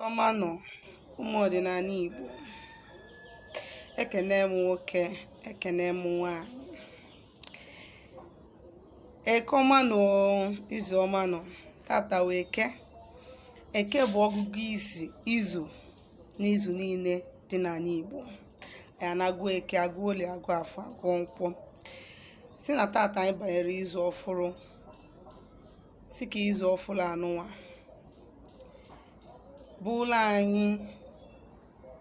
Ọma nọ, ụmụ ọdịnala Igbo. Ekene m nwoke, ekene m nwaanyị. Eke ọma nọ, izu ọma nọ. Tata wụ Eke. Eke bụ ọgụgụ isi izu n'izu niile dị n'ala Igbo. Anyị na-agụ Eke, agụ Olie, agụ Afọ, agụ Nkwọ. Si na tata anyị banyere izu ọfụrụ, si ka izu ọfụrụ anụnwa bụụla anyị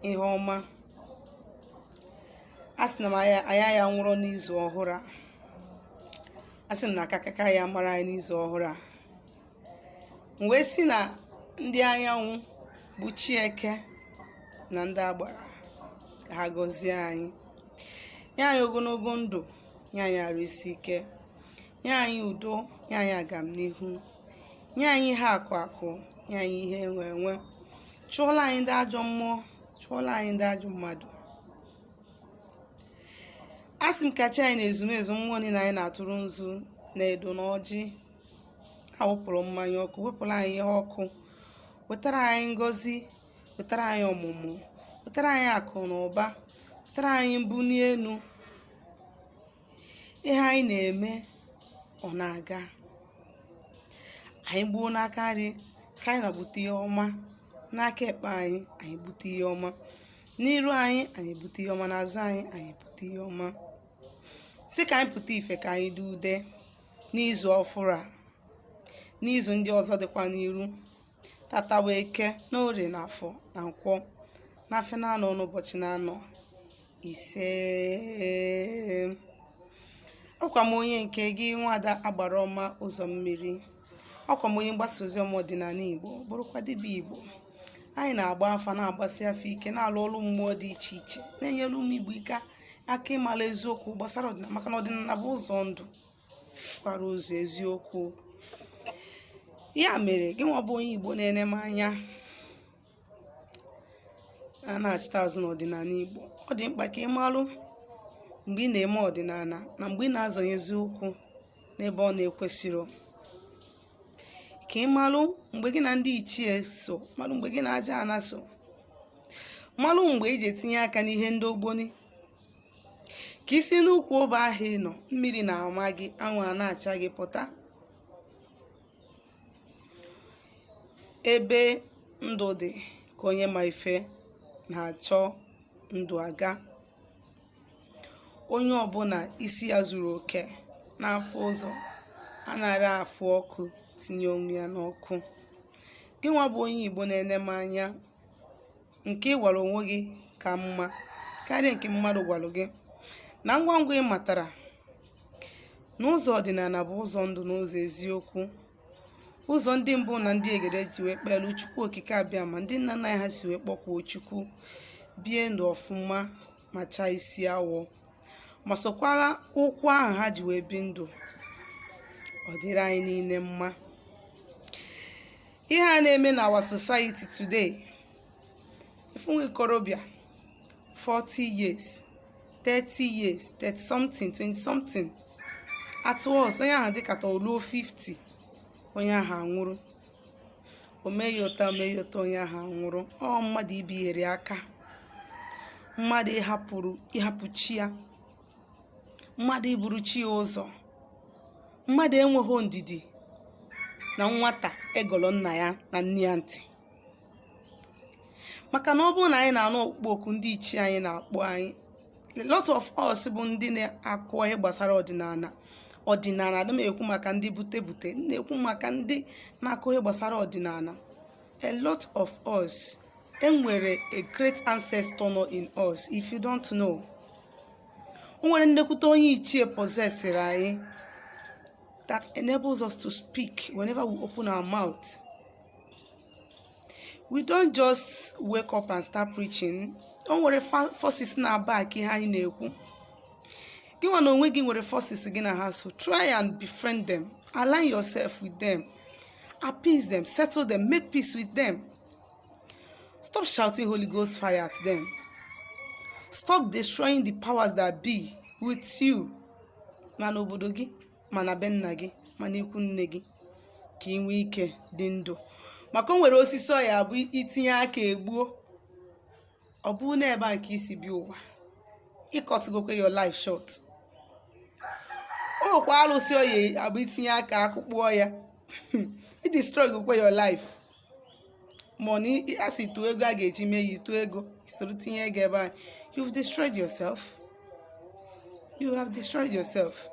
ihe ọma. A sị na m anyị ya nwụrụ n'izu ọhụrụ a. A sị m na akakaka ya mara anyị n'izu ọhụrụ a. M wee sị na ndị anyanwụ bụ chi Eke na ndị agbara ka ha gọzie anyị, nye anyị ogologo ndụ, nye anyị arụ isi ike, nye anyị udo, nye anyị agamnihu, nye anyị ihe akụ akụ, nye anyị ihe enwe enwe, chụọla anyị ndị ajọ mmụọ, chụọla anyị ndị ajọ mmadụ. A sị m ka chi anyị na ezumezu mmụọ niile anyị na-atụrụ nzu na edo na ọjị ha wepụrụ mmanya ọkụ, wepụrụ anyị ihe ọkụ, wetara anyị ngọzi, wetara anyị ọmụmụ, wetara anyị akụ na ụba, wetara anyị mbuli elu. Ihe anyị na-eme ọ na-aga, anyị gbuo n'aka nri ka anyị na-agbute ihe ọma, n'aka ekpe anyị anyị bute ihe ọma, n'iru anyị anyị bute ihe ọma, n'azụ anyị anyị bute ihe ọma. Si ka anyị pụta ife, ka anyị dị ude n'izu ọfụrụ a, n'izu ndị ọzọ dịkwa n'iru. Tata bụ Eke na Orie na Afọ na Nkwọ na afịa na-anọ n'ụbọchị na-anọ ise. Ọkwa m onye nke gị, Nwaada Agbara Ọma Ụzọ Mmiri. Ọkwa m onye mgbasa ozi ọma ọdịnala Igbo, bụrụkwa dibịa Igbo. Anyị na-agba afa, na-agbasi afa ike, na-alụ ọrụ mmụọ dị iche iche, na-enyere ụmụ Igbo ike aka ịmara eziokwu gbasara ọdịnala, maka na ọdịnala bụ ụzọ ndụ kwara ụzọ eziokwu. Ya mere, gị nwa bụ onye Igbo na-ene m anya a na-achịta azụ n'ọdịnala Igbo, ọ dị mkpa ka ị malụ mgbe ị na-eme ọdịnala na mgbe ị na-azọnyezi ụkwụ n'ebe ọ na-ekwesịrọ, ka ị malụ mgbe gị na ndị ichie so, malụ mgbe gị na aja ana so, malụ mgbe iji etinye aka n'ihe ndị ogboni, ka isi n'ukwu obe ahụ ị nọ, mmiri na-ama gị, anwụ a na-acha gị, pụta ebe ndụ dị ka onye ma ife na-achọ ndụ aga. Onye ọbụla isi ya zuru oke n'afọ ụzọ anaghị afụ ọkụ tinye onwe ya n'ọkụ. Gị nwa bụ onye Igbo na-ene m anya, nke ị gwara onwe gị ka mma karịa nke mmadụ gwara gị. Na ngwa ngwa ị matara na ụzọ ọdịnala bụ ụzọ ndụ na ụzọ eziokwu, ụzọ ndị mbụ na ndị egede ji wee kpelu Chukwu Okike Abịa ma ndị nna nna ha si wee kpọkwuo Chukwu, bie ndụ ọfụma ma chaa isi awọ, ma sokwara ụkwụ ahụ ha ji wee bi ndụ, ọ dịrị anyị niile mma. Ihe a na-eme na our society today, ifu nwa ikorobịa 40 years, 30 years, 30 something, 20 something, at worst onye ahụ dịkata oluo 50, onye ahụ anwụrụ. O meghị ụta, o meghị ụta, onye ahụ anwụrụ. Ọ mmadụ ibinyere aka, mmadụ ịhapụrụ ịhapụ chi ya, mmadụ iburu chi ya ụzọ, mmadụ enweghị ndidi na nwata egolo nna ya na nne ya ntị. Maka na ọ bụrụ na anyị na-anụ ọkpụkpọ oku ndị ichie anyị na-akpọ anyị, a lot of us bụ ndị na-akụ ihe gbasara ọdịnala. Ọdịnala adị m ekwu maka ndị bute bute, na-ekwu maka ndị na-akụ ihe gbasara ọdịnala. A lot of us enwere a great ancestor nọ in us. If you don't know, o nwere nnekwute onye ichie possessịrị anyị that enables us to speak whenever we open our mouth. We don't just wake up and start preaching. O nwere forces na-aba aka ihe anyị na-ekwu. Gị nwa na onwe gị nwere forces gị na ha so. Try and befriend them, align yourself with them, appease them, settle them, make peace with them. Stop shouting Holy Ghost fire at them. Stop destroying the powers that be with you, ma n'obodo gị, ma na be nna gị, ma n'ikwu nne gị, ka ị nwee ike dị ndụ. Maka o nwere osisi ọ ya bụ itinye aka egbuo. Ọ bụrụ na ebe a nke isi bịa ụwa, ịcutgokwe your life short. O nwekwa arụsị ọ ya abụ itinye aka akụkpụọ ya, i destroy gokwe your life. Ma ọ na a sị tụọ ego a ga-eji mee ya, tụọ ego isoro tinye ego ebe a, you've destroyed yourself. You have destroyed yourself.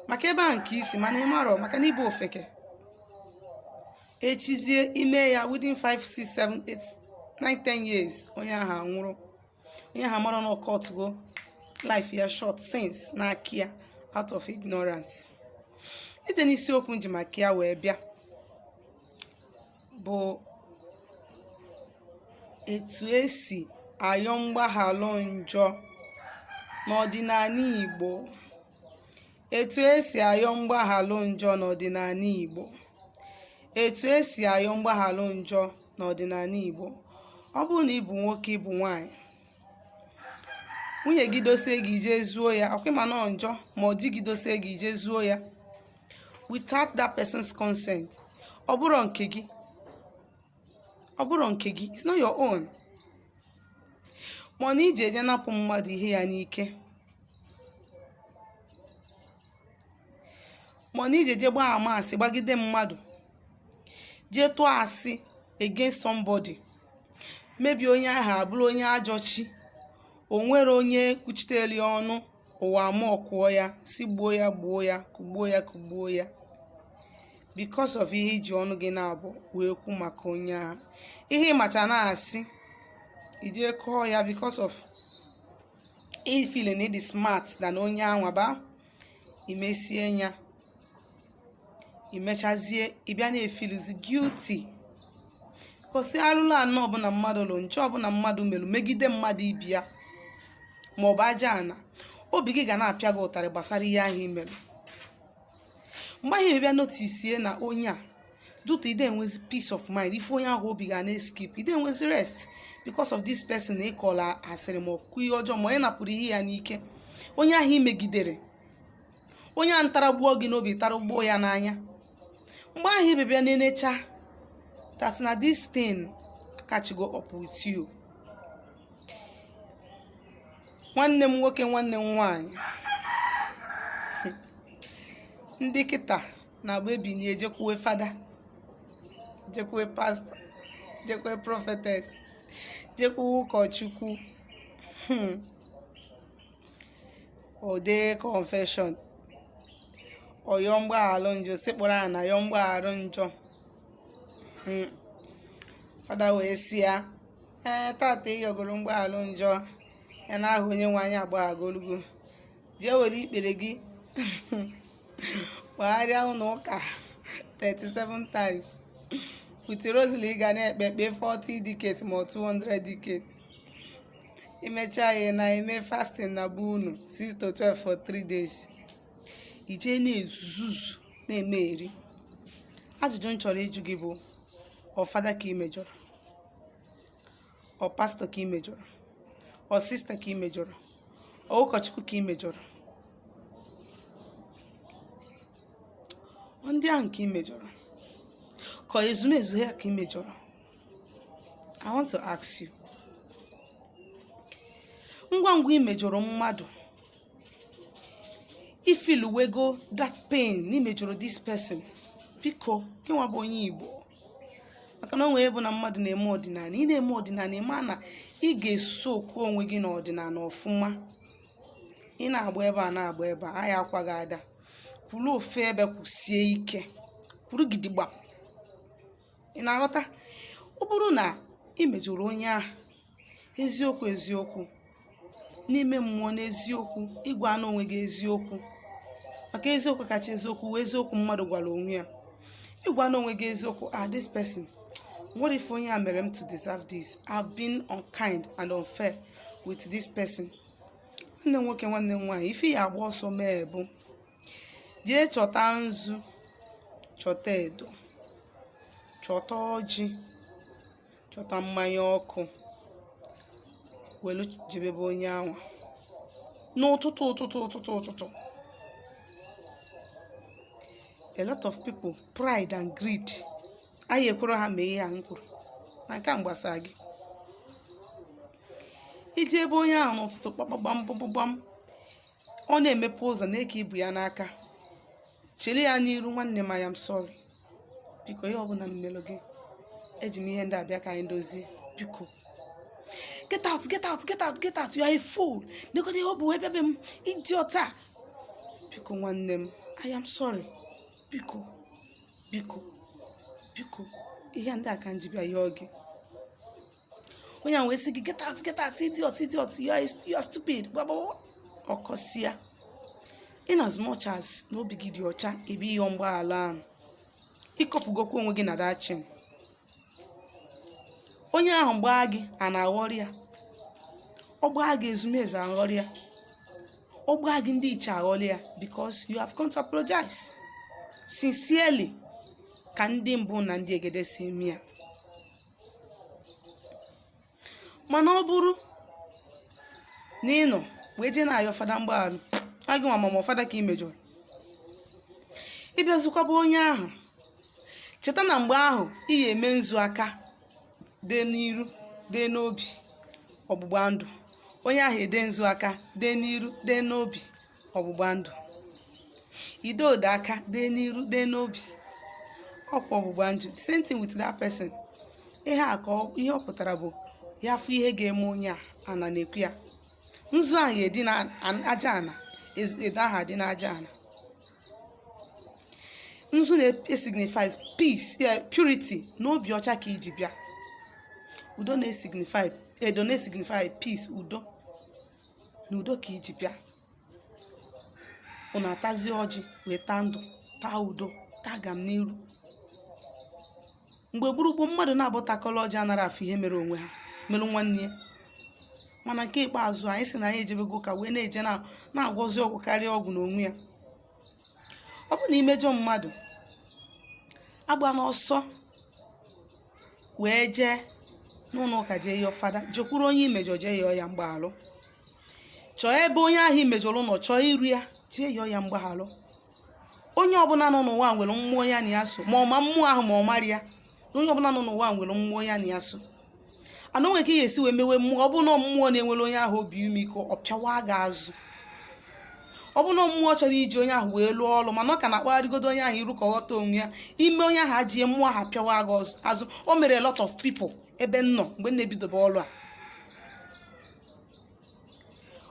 Maka ebe a nke isi, mana ị marọ, maka na ịbụ ofeke. Echizie ime ya, within 5, 6, 7, 8, 9, 10 years, onye ahụ anwụrụ. Onye ahụ mara na ọcutgo life ya short since n'aka ya, out of ignorance. Ije n'isiokwu nji maka ya wee bịa bụ etu esi ayọ mgbaghalụ njọ n'ọdịnala Igbo. Etu esi ayọ mgbaghalụ njọ n'ọdịnala Igbo. Etu esi ayọ mgbaghalụ njọ n'ọdịnala Igbo. Ọ bụrụ na ị bụ nwoke, ị bụ nwaanyị, nwunye gị dosie gị, ije zuo ya, ọkwa ịma nọ njọ. Ma ọ di gị dosie gị, ije zuo ya without that person's consent, ọ bụrụ nke gị, ọ bụrụ nke gị, it's not your own. Ma ọ na iji eje napụ mmadụ ihe ya n'ike, ma ọ na iji eje gbaa ama asị gbagide mmadụ, jee tụọ asị against somebody, mebie onye ahụ, abụrụ onye ajọ chi, o nwere onye kwuchitere ya ọnụ, ụwa ama ọkụọ ya, si gbuo ya, gbuo ya, kugbuo ya, kugbuo ya, because of ihe iji ọnụ gị na-abụ wee kwu maka onye ahụ. Ihe ịmacha na-asị, ijee kọọ ya because of ifeel na ịdị smart than onye anwa ba. Imesie ya, imechazie, ịbịa na-efeelizi guilty. Kwụsị alụlụ anọ ọbụla mmadụ lụ, nche ọbụla mmadụ melụ megide mmadụ ibi ya maọbụ aja ana, obi gị ga na-apịa gị ụtarị gbasara ihe ahụ imelụ. Mgbe ahụ bịa noticie na onye a duto, ide enwezi peace of mind. Ife onye ahụ, obi ga na-eskip, ide enwezi rest because of this person ịkọla asịrị ma ọkụ ihe ọjọọ, ma onye napụrụ ihe ya n'ike, onye ahụ imegidere, onye a ntara gbuo gị n'obi, tara gbuo ya n'anya. Mgbe ahụ ibebịa na-enecha that na this thing catch go up with you. Nwanne m nwoke, nwanne m nwaanyị, ndị kịta na-agba ebini ejekwuwe fada, jekwuwe pastọ, jekwuwe prophetess, jekwuwe ụkọchukwu, ode confession, ọyọ mgbaghalụ njọ, sekpụrụ a na yọ mgbaghalụ njọ. Fada wee si ya, ee, tata ịyọgoro mgbaghalụ njọ ya na ahụ onye nwe anyị agbaghagolugo, jee were ikpere gị gbagharịa ụlọ ụka 37 times with rosary. Ị ga na-ekpe ekpe 40 decade ma 200 decade. Imechaa ya, na eme fasting na be unu 6 to 12 for 3 days, ijee na-ezuzu na-eme eri. Ajụjụ m chọrọ ịjụ gị bụ, ọ fada ka ị mejọrọ, ọ pastọ ka ị mejọrọ, ọ sista ka ị mejọrọ, ọ ụkọchukwu ka ị mejọrọ, ọ ndị ahụ ka ị mejọrọ, ka ezumezu ya ka ị mejọrọ? I want to ask you. Ngwa ngwa ị mejọrọ mmadụ, ifeeluwego that pain na imejọrọ this person. Biko, gịnwa bụ onye Igbo, maka na o nwere bụ na mmadụ na-eme ọdịnala, ị na-eme ọdịnala, ịma na ị ga-eso okwu onwe gị n'ọdịnala ọfụma. Ị na-agba ebe a, na-agba ebe a, aya akwa gị ada. Kwuru ofu ebe, kwụsie ike, kwuru gidigba. Ị na-aghọta? Ọ bụrụ na ị mejọrọ onye ahụ, eziokwu eziokwu, n'ime mmụọ, n'eziokwu, ịgwa na onwe gị eziokwu, maka eziokwu kacha eziokwu wee eziokwu mmadụ gwara onwe ya, ịgwa na onwe gị eziokwu, "Ah, this person, what if onye a mere m to deserve this? I've been unkind and unfair with this person." Nwanne m nwoke, nwanne m nwaanyị, ife ya agba ọsọ mee bụ jee chọta nzu, chọta edo, chọta ọjị, chọta mmanya ọkụ, welu jebebe onye anwa n'ụtụtụ ụtụtụ ụtụtụ ụtụtụ. A lot of people, pride and greed Anyị ekwere ha mee ihe a m kwuru na nke a gbasara gị. Iji ebe onye ahụ n'ụtụtụ, kpakpagbam gbamgbam, ọ na-emepe ụzọ na-eke ibu ya n'aka, chere ya n'iru: "Nwanne m, I am sorry, biko, ihe ọbụla m melụ gị, eji m ihe ndị abịa ka anyị dozie, biko." "Get out, get out, get out, get out! You are a fool. Negodo ihe ọ bụ wee bịa be m, idiot a." "Biko, nwanne m, I am sorry, biko, biko, biko, ihe ndị a ka m ji bịa yọọ gị." Onye ahụ wee sị gị, "Get out, get out, idiot, idiot, you are stupid," gbagbagbagba, ọkọsịa. In as much as na obi gị dị ọcha ebe ịyọ mgbaghara ahụ, ịkọpụgokwa onwe gị na that chain. Onye ahụ gbaa gị, a na-aghọrị ya. Ọ gbaa gị, ezumezu aghọrị ya. Ọ gbaa gị, ndị iche aghọrị ya, because you have come to apologize sincerely, ka ndị mbụ na ndị egede si eme ya. Mana ọ bụrụ na ị nọ wee jee na-ayọ fada mgbaghalụ a, gị nwa mama fada ka ị mejọrọ, ịbịazikwaba onye ahụ, cheta na mgbe ahụ ị ga-eme nzu aka dee n'iru, dee n'obi, ọgbụgba ndụ. Onye ahụ ede nzu aka dee n'iru, dee n'obi, ọgbụgba ndụ. Ide ode aka dee n'iru, dee n'obi, ọkwa ọgbụgba ndụ. Same thing with that person. Ihe a ka ihe ọ pụtara bụ ya fụ ihe ga-eme onye a ana na-ekwu ya. Nzu ahụ edi na aja ana, edo ahụ adị n'aja ana. Nzu na-esignify peace, purity na obi ọcha ka iji bịa. Udo na-esignify, edo na-esignify peace, udo na udo ka iji bịa. Unu atazi ọjị wee taa ndụ, taa udo, taa gam n'iru. Mgbe gburugburu mmadụ na-abụtakọrọ ọjị anara afụ ihe mere onwe ha merụ nwanne ya. Mana nke ikpeazụ, anyị sị na anyị ejebego ụka wee na-eje na-agwọzi ọgwụ karịa ọgwụ n'onwe ya. Ọ bụ na imejọ mmadụ, agba n'ọsọ wee jee n'ụlọ ụka jee yọọ fada. Jekwuru onye imejọ, jee yọọ ya mgbaghalụ. Chọọ ebe onye ahụ imejọrọ ụlọ, chọọ iru ya, jee yọọ ya mgbaghalụ. Onye ọbụla nọ n'ụwa nwere mmụọ ya na ya so, ma ọ ma mmụọ ahụ ma ọ mara ya. Onye ọbụla nọ n'ụwa nwere mmụọ ya na ya so. Ana onwe ka ị ga-esi wee mewe mmụọ. Ọ bụrụ na mmụọ na-enwere onye ahụ obi umeiko, ọ pịawa gị azụ. Ọ bụrụ na mmụọ chọrọ iji onye ahụ wee lụọ ọrụ, mana ọ ka na-akpagharịgodo onye ahụ iru ka ọ ghọta onwe ya, ime onye ahụ ajie mmụọ ahụ apịawa gị azụ. O mere a lot of people ebe m nọ mgbe m na-ebidobe ọrụ a.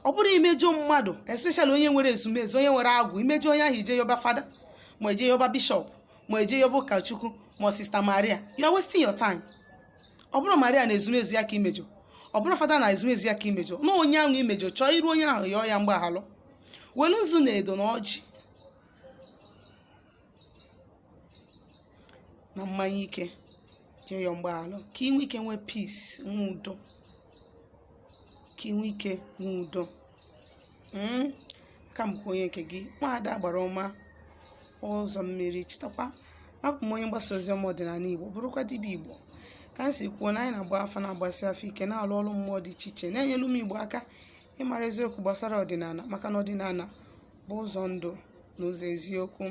Ọ bụrụ imejọ mmadụ, especially onye nwere ezumezu, onye nwere agwụ, imejọ onye ahụ, ije yọba fada, ma eje yọba bishọp, ma eje yọba ụkọchukwu, ma Sister Maria, you are wasting your time. Ọ bụrụ Maria na ezumezu ya ka imejọ, ọ bụrụ fada na ezumezu ya ka imejọ, na onye ahụ imejọ, chọọ iru onye ahụ, yọọ ya mgbaghalụ, welu nzu na edo na ọjị na mmanya ike jee yọọ mgbaghalụ, ka ị nwee ike nwee peace, nwee udo, ka ị nwee ike nwee udo. Ka m bụkwa onye nke gị, nwaada agbara ọma ụzọ mmiri. Chetakwa, abụ m onye mgbasa ozi ọma ọdịnala Igbo, bụrụkwa dibịa Igbo. Ka m si kwuo na anyị na-agba afa, na-agbasi afọ ike, na-alụ ọrụ mmụọ dị iche iche, na-enyere ụmụ Igbo aka ịmara eziokwu gbasara ọdịnala, maka na ọdịnala bụ ụzọ ndụ na ụzọ eziokwu.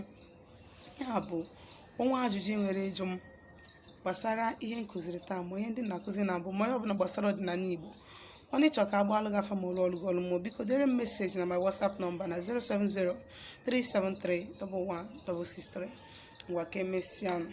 Ya bụ, onwe ajụjụ ị nwere ịjụ m gbasara ihe m kụziri taa, ma ihe ndị m na-akụzi na mbụ, ma ihe ọbụla gbasara ọdịnala Igbo, ọ na ịchọ ka agbalụ gị afa ma ụlọ ọrụ gị ọrụ mmụọ, biko dere m message na my WhatsApp number na 070 373 11663. Ngwa, ka emesịanụ.